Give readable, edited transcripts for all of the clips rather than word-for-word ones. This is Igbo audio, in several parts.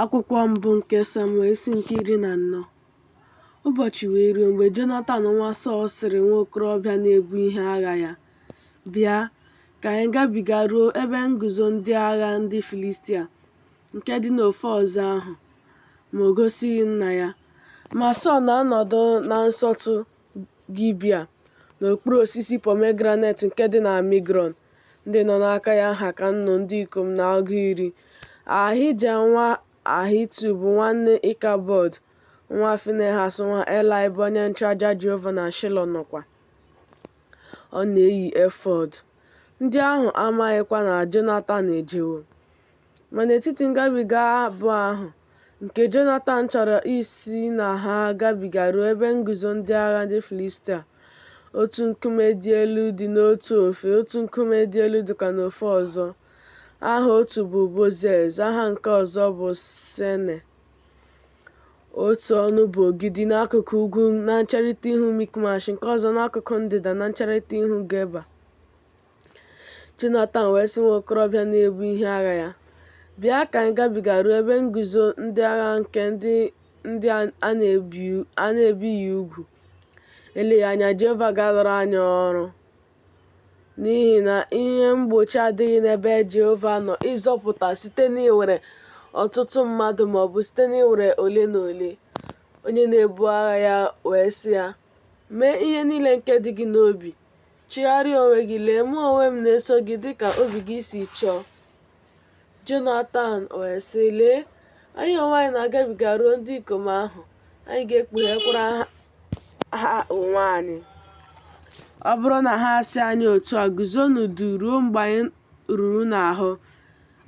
Akwụkwọ mbụ nke Samuel isi nke 14. Ụbọchị wee ruo mgbe Jonatan nwa Sọl sịrị nwa okorobịa na-ebu ihe agha ya, Bịa, ka anyị gabiga ruo ebe nguzo ndị agha ndị Filistia nke dị n'ofe ọzọ ahụ. Ma o gosighị nna ya. Ma Sọl na-anọdụ na nsọtụ Gibea, n'okpuru osisi pomegranet nke dị na Migrọn. Ndị nọ n'aka ya ha ka nnu ndị ikom na ọgụ iri. Ahija nwa Ahitub nwanne Ịkabọd nwa Finehas nwa Ilaị bụ onye nchụaja Jehova na Shaịlo nọkwa. Ọ na-eyi efọd. Ndị ahụ amaghịkwa na Jonatan ejewo. Ma n'etiti ngabiga abụọ ahụ, nke Jonatan chọrọ isi na ha gabiga ruo ebe nguzo ndị agha ndị Filistia, otu nkume dị elu dị n'otu ofe, otu nkume dị elu dịkwa n'ofe ọzọ. Aha otu bụ Bozez, aha nke ọzọ bụ Sene. Otu ọnụ bụ ogidi n'akụkụ ugwu na ncherịta ihu Mikmash, nke ọzọ n'akụkụ ndịda na ncherịta ihu Geba. Jonatan wee sị nwa okorobịa na-ebu ihe agha ya, Bịa ka anyị gabiga ruo ebe nguzo ndị agha nke ndị a na-ebighị ugwu. Eleghị anya Jehova ga-alụrụ anyị ọrụ, n'ihi na ihe mgbochi adịghị n'ebe Jehova nọ ịzọpụta site n'iwere ọtụtụ mmadụ ma ọ bụ site n'iwere ole na ole. Onye na-ebu agha ya wee sị ya, Mee ihe niile nke dị gị n'obi. Chigharịa onwe gị, lee, mụ onwe m na-eso gị dị ka obi gị si chọọ. Jonatan wee sị, Lee, anyị onwe anyị na-agabiga ruo ndị ikom ahụ, anyị ga-ekpughekwara ha onwe anyị. Ọ bụrụ na ha asị anyị otu a, Guzonụ duu ruo mgbe anyị ruru unu ahụ,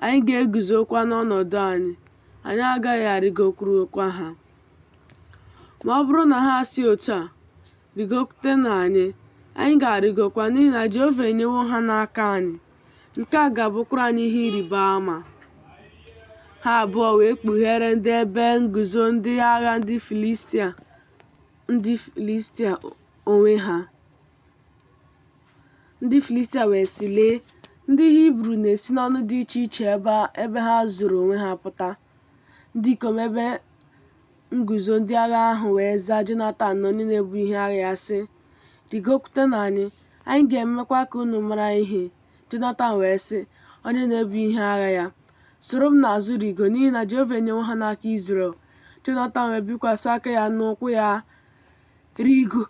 anyị ga-eguzokwa n'ọnọdụ anyị, anyị agaghị arịgokwurukwa ha. Ma ọ bụrụ na ha asị otu a, Rịgokwutenụ anyị, anyị ga-arịgokwa, n'ihi na Jehova enyewo ha n'aka anyị. Nke a ga-abụkwara anyị ihe ịrịba ama. Ha abụọ wee kpugheere ndị ebe nguzo ndị agha ndị Filistia onwe ha. Ndị Filistia wee sị, Lee, ndị Hibru na-esi n'ọnụ dị iche iche ebe ha zoro onwe ha pụta. Ndị ikom ebe nguzo ndị agha ahụ wee zaa Jonatan na onye na-ebu ihe agha ya, sị, Rịgokwutenụ anyị, anyị ga-emekwa ka unu mara ihe. Jonatan wee sị onye na-ebu ihe agha ya, Soro m n'azụ rịgo, n'ihi na Jehova enyewo ha n'aka Izrel. Jonatan wee bikwasị aka ya n'ụkwụ ya rịgo,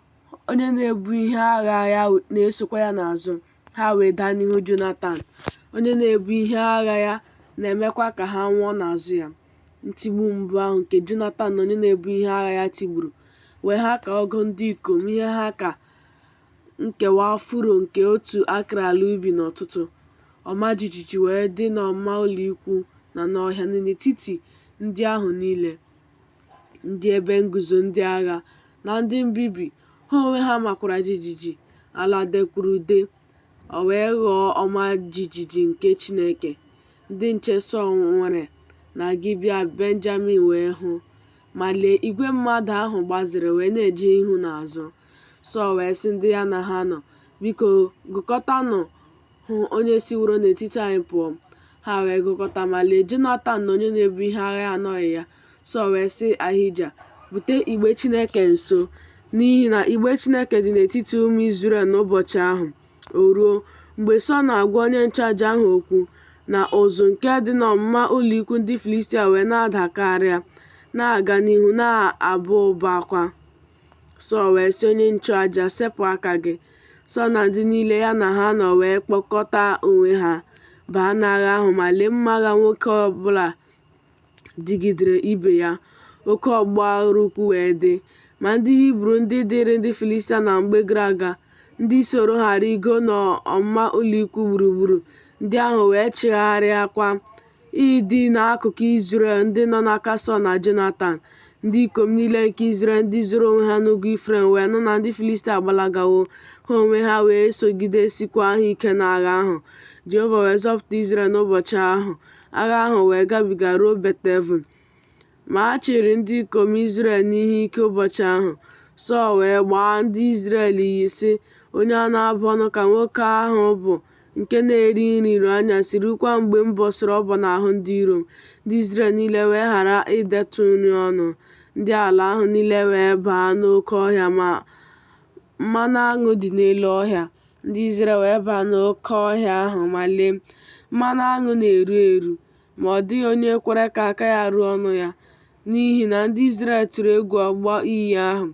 onye na-ebu ihe agha ya na-esokwa ya n'azụ. Ha wee daa n'ihu Jonatan, onye na-ebu ihe agha ya na-emekwa ka ha nwụọ n'azụ ya. Ntigbu mbụ ahụ nke Jonatan na onye na-ebu ihe agha ya tigburu wee ha ka ọgụ ndị ikom, ihe ha ka nkewa furo nke otu akara ala ubi n'ọtụtụ. Ọma jijiji wee dị n'ọmụma ụlọ ikwu na n'ọhịa na n'etiti ndị ahụ niile, ndị ebe nguzo ndị agha na ndị mbibi, ha onwe ha makwara jijiji, ala dekwara ude, o wee ghọọ ọma jijiji nke Chineke. Ndị nche Sọl nwere na Gibea Benjamin wee hụ, ma lee, igwe mmadụ ahụ gbazere wee na-eje ihu na azụ. Sọl wee sị ndị ya na ha nọ, Biko, gụkọtanụ hụ onye siworo n'etiti anyị pụọ. Ha wee gụkọta, ma lee, Jonatan na onye na-ebu ihe agha ya anọghị ya. Sọl wee sị Ahija, Bute igbe Chineke nso, n'ihi na igbe Chineke dị n'etiti ụmụ Izrel n'ụbọchị ahụ. O ruo, mgbe Sọl na-agwa onye nchụaja ahụ okwu, na ụzụ nke dị n'ọmụma ụlọikwu ndị Filistia wee na-ada karịa, na-aga n'ihu na-aba ụbakwa. Sọl wee sị onye nchụaja, Sepụ aka gị. Sọl na ndị niile ya na ha nọ wee kpọkọta onwe ha, baa n'agha ahụ, ma lee, mma agha nwoke ọ bụla dịgidere ibe ya, oke ọgba aghara ukwu wee dị. Ma ndị Hibru ndị dịịrị ndị Filistia na mgbe gara aga, ndị soro ha rịgo n'ọmụma ụlọikwu gburugburu, ndị ahụ wee chigharịakwa ịdị n'akụkụ Izrel ndị nọ n'aka Sọl na Jonatan. Ndị ikom niile nke Izrel ndị zoro onwe ha n'ugwu Ifrem wee nụ na ndị Filistia agbalagawo, ha onwe ha wee sogidesikwa ha ike n'agha ahụ. Jehova wee zọpụta Izrel n'ụbọchị ahụ, agha ahụ wee gabiga ruo Bet-even. Ma a chịrị ndị ikom Izrel n'ihe ike ụbọchị ahụ. Sọl wee gbaa ndị Izrel iyi, sị, Onye a na-abụ ọnụ ka nwoke ahụ bụ nke na-eri nri ruo anyasị, ruokwa mgbe m bọsịrị ọbọ n'ahụ ndị iro m. Ndị Izrel niile wee ghara idetụ nri ọnụ. Ndị ala ahụ niile wee baa n'oke ọhịa, ma mmanụ aṅụ dị n'elu ọhịa. Ndị Izrel wee baa n'oke ọhịa ahụ, ma lee, mmanụ aṅụ na-eru eru, ma ọ dịghị onye kwere ka aka ya ruo ọnụ ya, n'ihi na ndị Izrel tụrụ egwu ọgbụgba iyi ahụ.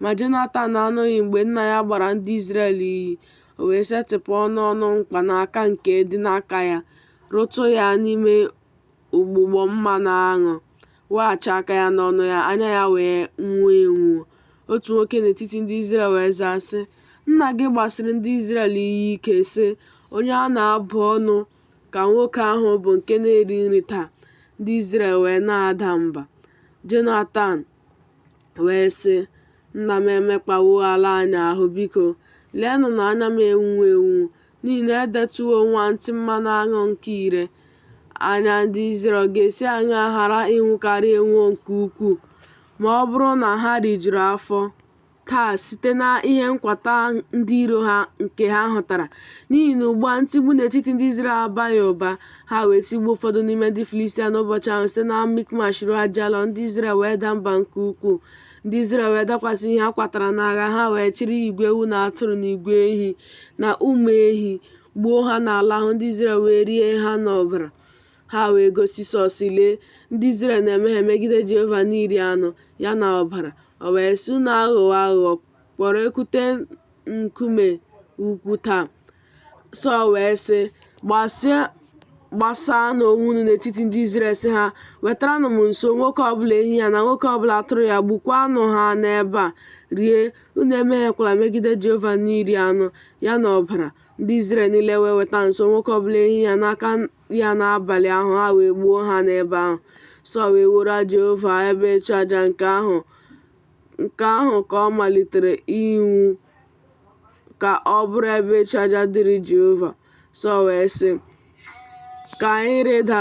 Ma Jonatan anụghị mgbe nna ya gbara ndị Izrel iyi. O wee setịpụ ọnụ ọnụ mkpanaka nke dị n'aka ya, rụtụ ya n'ime ụgbụgbọ mmanụ aṅụ, weghachi aka ya n'ọnụ ya, anya ya wee nwuo enwuo. Otu nwoke n'etiti ndị Izrel wee zaa, sị, Nna gị gbasiri ndị Izrel iyi ike, sị, Onye a na-abụ ọnụ ka nwoke ahụ bụ nke na-eri nri taa. Ndị Izrel wee na-ada mba. Jonatan wee sị, Nna m emekpawo ala anyị ahụ, biko, leenụ na anya m enwuwo enwu, n'ihi na edetụwo nwantịị mmanụ aṅụ nke ire. Anya ndị Izrel ọ ga-esi aṅaa ghara inwukarị enwuo nke ukwuu, ma ọ bụrụ na ha rijuru afọ taa site na ihe nkwata ndị iro ha nke ha hụtara? N'ihi na ugbu a ntigbu n'etiti ndị Izrel abaghị ụba. Ha wee tigbuo ụfọdụ n'ime ndị Filistia n'ụbọchị ahụ site na Mikmash ruo Ajalon. Ndị Izrel wee daa mba nke ukwuu. Ndị Izrel wee dakwasị ihe a kwatara n'agha, ha wee chịrị igwe ewu na atụrụ na igwe ehi na ụmụ ehi, gbuo ha n'ala ahụ. Ndị Izrel wee rie ha na ọbara. Ha wee gosi Sọl, sị, Lee, ndị Izrel na-emehie megide Jehova n'iri anụ, ya na ọbara. O wee sị, Unu aghọwo aghụghọ, kpọrekwute nkume ukwu taa. Sọl wee sị, Gbasaanụ onwe unu n'etiti ndị Izrel, sị ha, Wetaranụ m nso nwoke ọbụla ehi ya na nwoke ọbụla atụrụ ya, gbukwaanụ ha n'ebe a, rie, unu emehiekwala megide Jehova n'iri anụ, ya na ọbara. Ndị Izrel niile wee weta nso nwoke ọbụla ehi ya n'aka ya n'abalị ahụ, ha wee gbuo ha n'ebe ahụ. Sọl wee wuoro Jehova ebe ịchụaja, nke ahụ ka ọ malitere iwu ka ọ bụrụ ebe ịchụaja dịrị Jehova. Sọl wee sị, Ka anyị rịda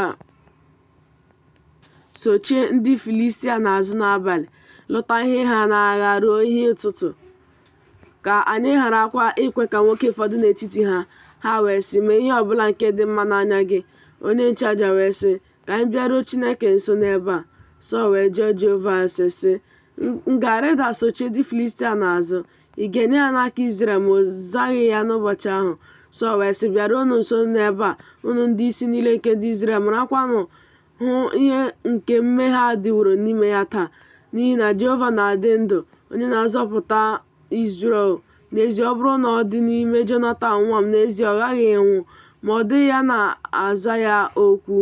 sochie ndị Filistia n'azụ n'abalị, lụta ihe ha n'agha ruo ihe ụtụtụ, ka anyị gharakwa ikwe ka nwoke fọdụ n'etiti ha. Ha wee sị, Mee ihe ọbụla nke dị mma n'anya gị. Onye nchụaja wee sị, Ka anyị bịaruo Chineke nso n'ebe a. Sọl wee jụọ Jehova ase, sị, M ga-arịda sochie ndị Filistia n'azụ? Ị ga-enye ha n'aka Izrel? Ma ọ zaghị ya n'ụbọchị ahụ. Sọl wee sị, Bịaruonụ nso n'ebe a, unu ndị isi niile nke ndị Izrel, marakwanụ hụ ihe nke mmehie a dịworo n'ime ya taa. N'ihi na Jehova na-adị ndụ, onye na-azọpụta Izrel, n'ezie, ọ bụrụ na ọ dị n'ime Jonatan nwa m, n'ezie ọ ghaghị ịnwụ. Ma ọ dịghị ya na-aza ya okwu.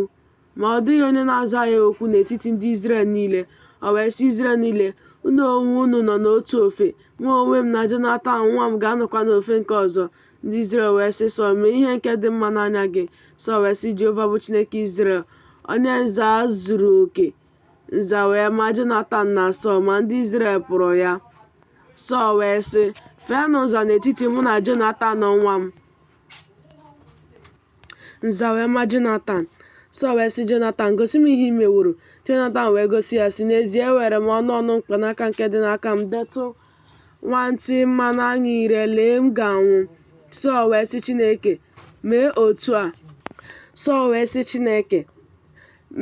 Ma ọ dịghị onye na-aza ya okwu n'etiti ndị Izrel niile. O wee sị Izrel niile, Unu onwe unu nọ n'otu ofe, mụ onwe m na Jonatan nwa m ga-anọkwa n'ofe nke ọzọ. Ndị Izrel wee sị Sọl, Mee ihe nke dị mma n'anya gị. Sọl wee sị Jehova bụ Chineke Izrel, onye nza zuru oke. Nza wee maa Jonatan na Sọl, ma ndị Izrel pụrụ ya. Sọl wee sị, Feenụ nza n'etiti mụ na Jonatan nwa m. Nza wee maa Jonatan. Sọl wee sị Jonatan, Gosi m ihe i meworo. Jonatan wee gosi ya, sị, N'ezie, eweere m ọnụ ọnụ mkpanaka nke dị n'aka m detụ nwantịị mmanụ aṅụ ire, lee, m ga-anwụ. Sọl wee sị Chineke, Mee otu a. Sọl wee sị Chineke,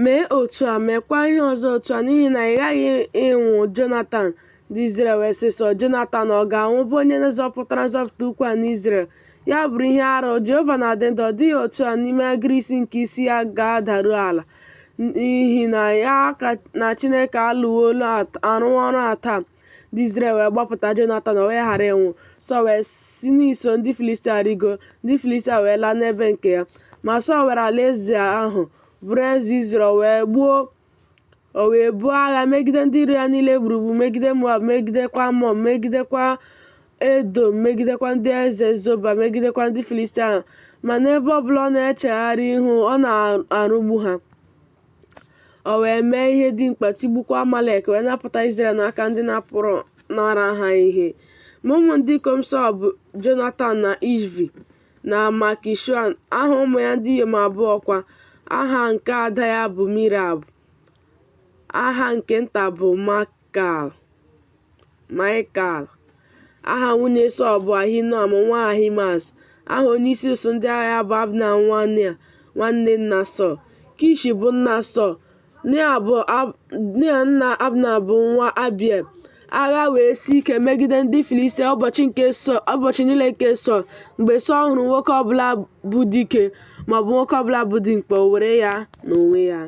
Mee otu a, meekwa ihe ọzọ otu a, n'ihi na ị ghaghị ịnwụ, Jonatan. Ndị Izrel wee sị Sọl, Jonatan ọ ga-anwụ, bụ onye zọpụtara nzọpụta ukwu a n'Izrel? Ya bụrụ ihe arụ, Jehova na-adị ndụ, ọ dịghị otu a n'ime agịrị isi nke isi ya ga-adaru ala, n'ihi na ya na Chineke arụwo ọrụ a taa. Ndị Izrel wee gbapụta Jonatan, o wee ghara ịnwụ. Sọl wee si n'iso ndị Filistia rigo, ndị Filistia wee laa n'ebe nke ya. Ma Sọl were alaeze ahụ, bụrụ eze Izrel, o wee buo agha megide ndị iro ya niile gburugburu, megide Moab, megidekwa Amọn, megidekwa Edọm, megidekwa ndị eze Zoba, megidekwa ndị Filistia. Ma n'ebe ọbụla ọ na-echegharị ihu, ọ na-arụgbu ha. O wee mee ihe dị mkpa, tigbukwa Amalek, wee napụta Izrel n'aka ndị na-apụnara ha ihe. Ma ụmụ ndị ikom Sọl bụ Jonatan na Ishvi na Malkishua. Aha ụmụ ya ndị inyom abụọ kwa, aha nke ada ya bụ Mirab, aha nke nta bụ Maịkal. Aha nwunye Sọl bụ Ahinoam nwa Ahimaaz. Aha onyeisi usuu ndị agha ya bụ Abna nwa Nea, nwanne nna Sọl. Kish bụ nna Sọl. Nea nna Abna bụ nwa Abiel. Agha wee sie ike megide ndị Filistia ụbọchị niile nke Sọl. Mgbe Sọl hụrụ nwoke ọ bụla bụ dike, ma ọ bụ nwoke ọ bụla bụ dimkpa, o were ya n'onwe ya.